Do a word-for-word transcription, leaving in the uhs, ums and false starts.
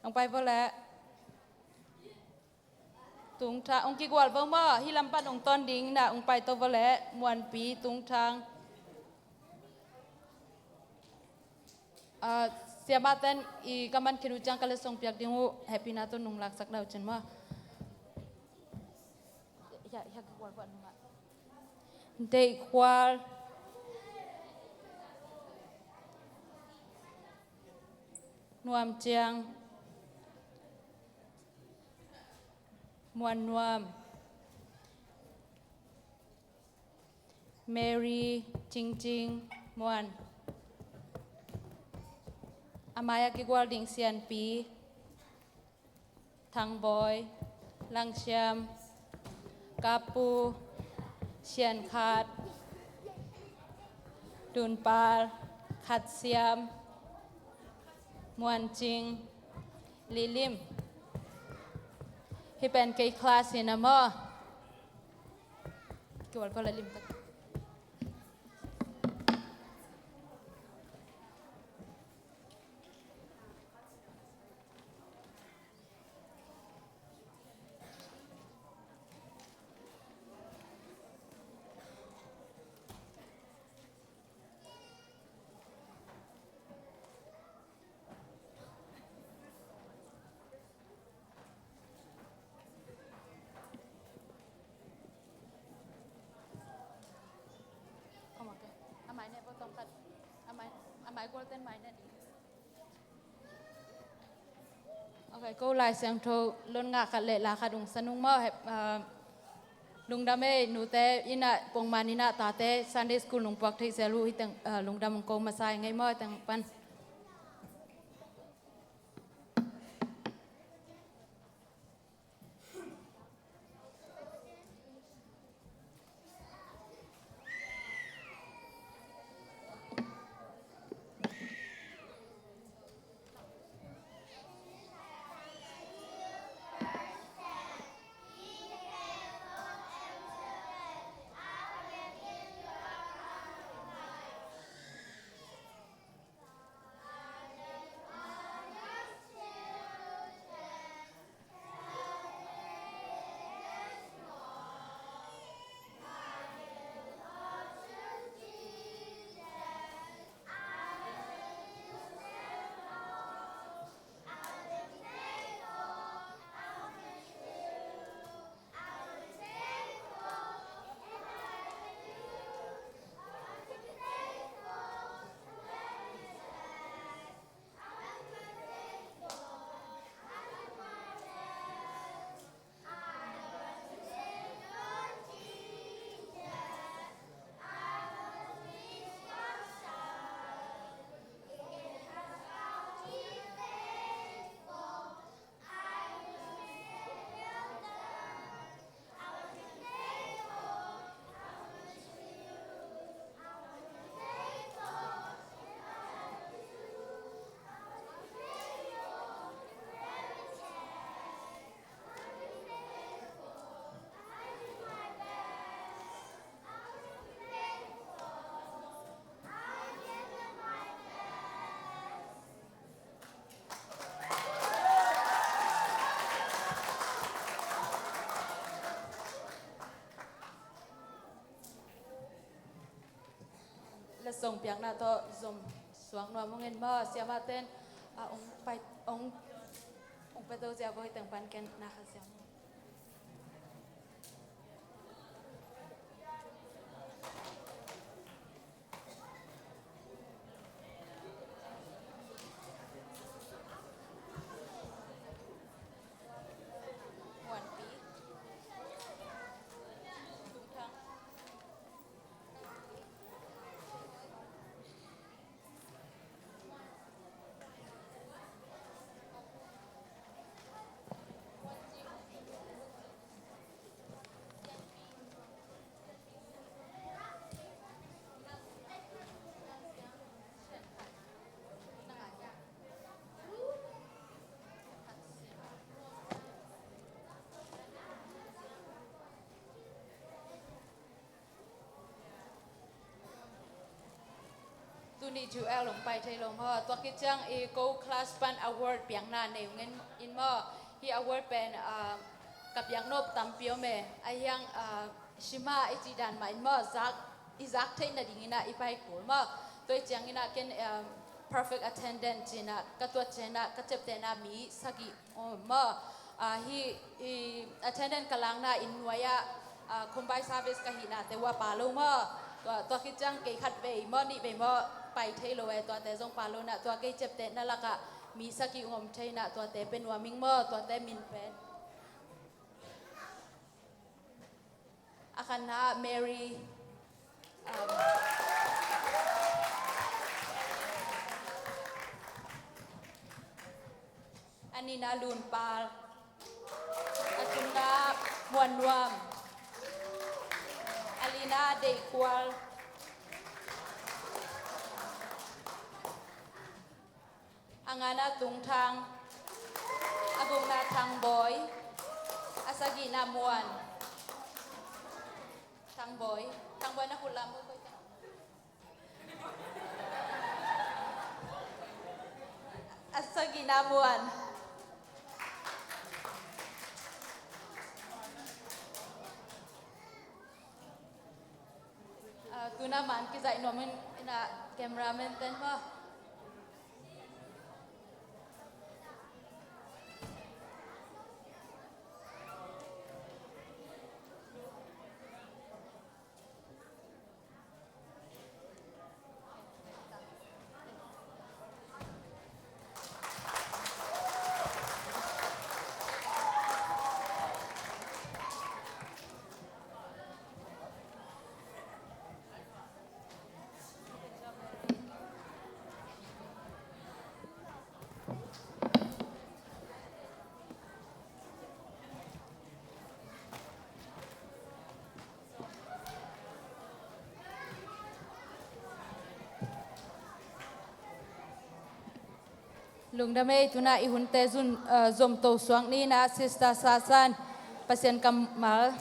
Hong pai vo leh. Tungthang, hong kigual vo maw, hih lam pan hong tawn ding na, hong pai to vo leh, Muanpi, Tungthang. Ah, siamah ten i ka man khin uh ciang ka letsong piak ding uh, hehpihna tawh nung laksak na uh cin maw. Deihkhual. Nuamciang. Muannuam. Mary Cingcing Muan. A mai-ah kigual ding Sianpi, Thangbawi, Langsiam, Kapu, Siankhat, Dunpal, Khatsiam, Muancing, Lilim. Hih pen kei class hi na maw. Kigual ko la lim tak. Ok, ko Lai Siangtho lon ngah khat le la khat ung sanung maw, hep, ah, lungdam ei, nute inn ah pongman inn ah tate Sunday school nung puak theih zel uh hi teng, ah, lungdam ung ko masa ing ei maw, teng pan. Letsong piakna tawh zom suak nuam ung in maw, siamah ten, ah, ong pai, ong, ong pai to zia vo, hi teng pan ken na kha siam. Tuni Joel hong pai thei lo maw. Tua khit ciang i ko class pan award piakna nei ung in maw. Hih award pen, ah, ka piak nop tampi om e. Ahi hang, ah, sima i cih dan mah in maw, zak, i zak theih nadingin ah i pai kul maw. Tua ciangin ah ken, ah, perfect attendance ci-in ah ka tuat ciangin ah ka ciaptehna mi sagih om maw. Ah, hih, i attendance ka lakna inn nuai ah, ah, combined service ka hihnate uh a pha lo maw. Tua, tua khit ciang kei khat vei maw, nih vei maw pai thei lo e, tuate zong pha lo in ah, tua kei ciaptehna lakah mi sagih ong om thei in ah, tuate pia nuam ing maw, tuate min pen. A khatna Mary, um, a nihna Lunpal, a thumna Muannuam, a lina Deihkual, a ngana Tungthang, a gukna Thangbawi, a sagihna Muan. Thangbawi, Thangbawi na khut lam uh koi ta. A sagihna Muan. Ah, tuna man kizaih nuam in, in ah cameraman ten maw. Lungdam ei, tuna i hunte zun, eh, zomto suak ni in ah, Sister Sasan, Pasian kammal